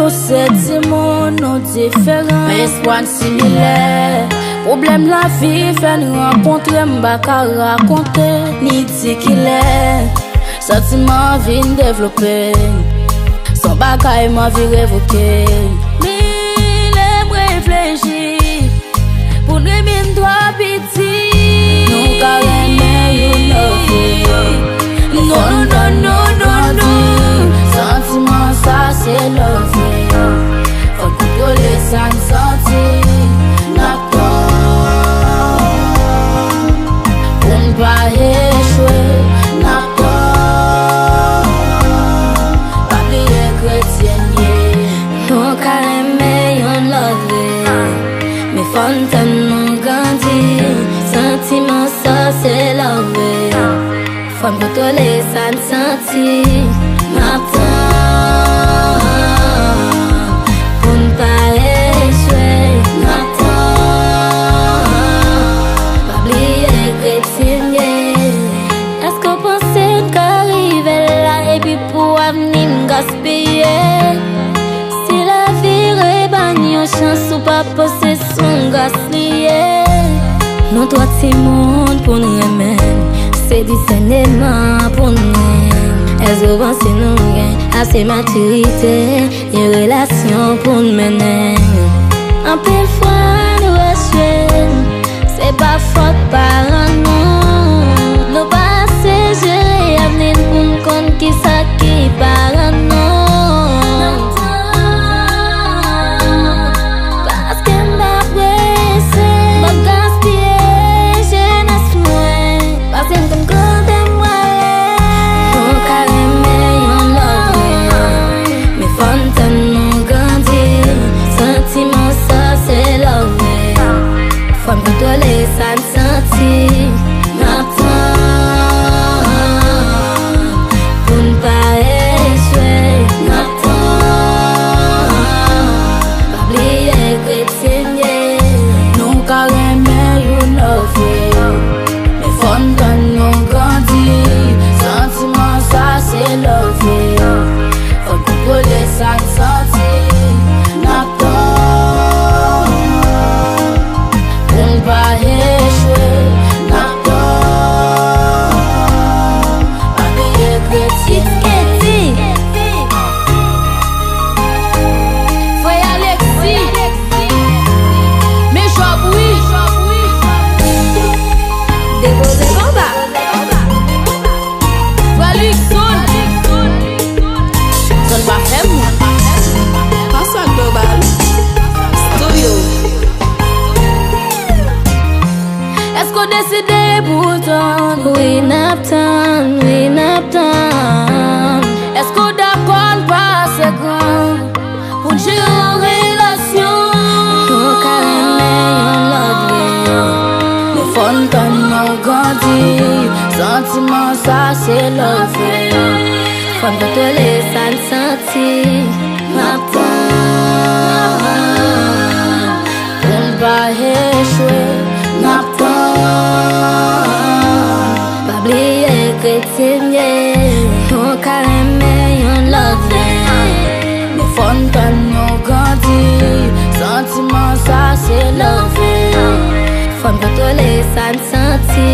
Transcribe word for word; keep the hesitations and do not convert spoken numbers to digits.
Nou se timoun, nou diferan, men espwa n similè. Pwoblèm lavi fè n rankontre, m pa ka rakonte ni di kilè. Santiman anvi n devlope, se yon bagay m anvi revoke. Men lè m reflechi, pou n renmen n twò piti. Nou ka renmen youn lòt. Non, non, non, non, non, non. Santiman sa se love. Fòk kontwole sa n santi. N ap tann pou n pa echwe. N ap tann. Pa bliye kretyen n ye. Nou ka renmen youn lòt vre, men fò n tann nou grandi. Santiman sa se love. Fò n kontwole sa n santi. N ap tann pou n pa echwe. N ap tann. Pa bliye kretyen n ye. Èske w panse n ka rive la epi pou avni n gaspiye? Si lavi reban yon chans, ou pa panse se yon gras li ye? Nou twò timoun pou n renmen, se disèneman pou n renmen. Èske w panse nou gen ase matirite, yon relasyon pou n mennen? Anpil fwa nou echwe, se pa fòt paran nou. Nou pa ase jere avni n pou n konn kisa ki paran nou. Paske m pa prese, m ap gaspiye jenès mwen. Pase m konn kote m prale. Nou ka renmen youn lòt vre, men fò n tann nou grandi. Santiman sa se love. Fò n kontwole sa n santi. N ap tann pou n pa echwe. N ap tann. Pa bliye kretyen n ye. Nou ka renmen youn lòt vre, men fò n tann nou grandi. Santiman sa se love. Fò n kontwole sa n santi. N ap tann pou n pa echwe. N ap tann. Pa bliye kretyen n ye. Frè Alexis, men Job wi. Depoze konba. Frè Luckson, zòn pa fè moun. Pase ak global. Studio. Èske w deside pou w tann? Wi, n ap tann, wi, n ap tann. Èske w dakò n pase gran pou n jere yon relasyon? Nou ka renmen youn lòt vre, men fò n tann nou grandi. Santiman sa se love. Fò n kontwole sa n santi. N ap tann pou n pa echwe. N ap tann. Pa bliye kretyen n ye. Nou ka renmen youn lòt vre, men fò n tann nou grandi. Santiman sa se love. Fò n kontwole sa n santi.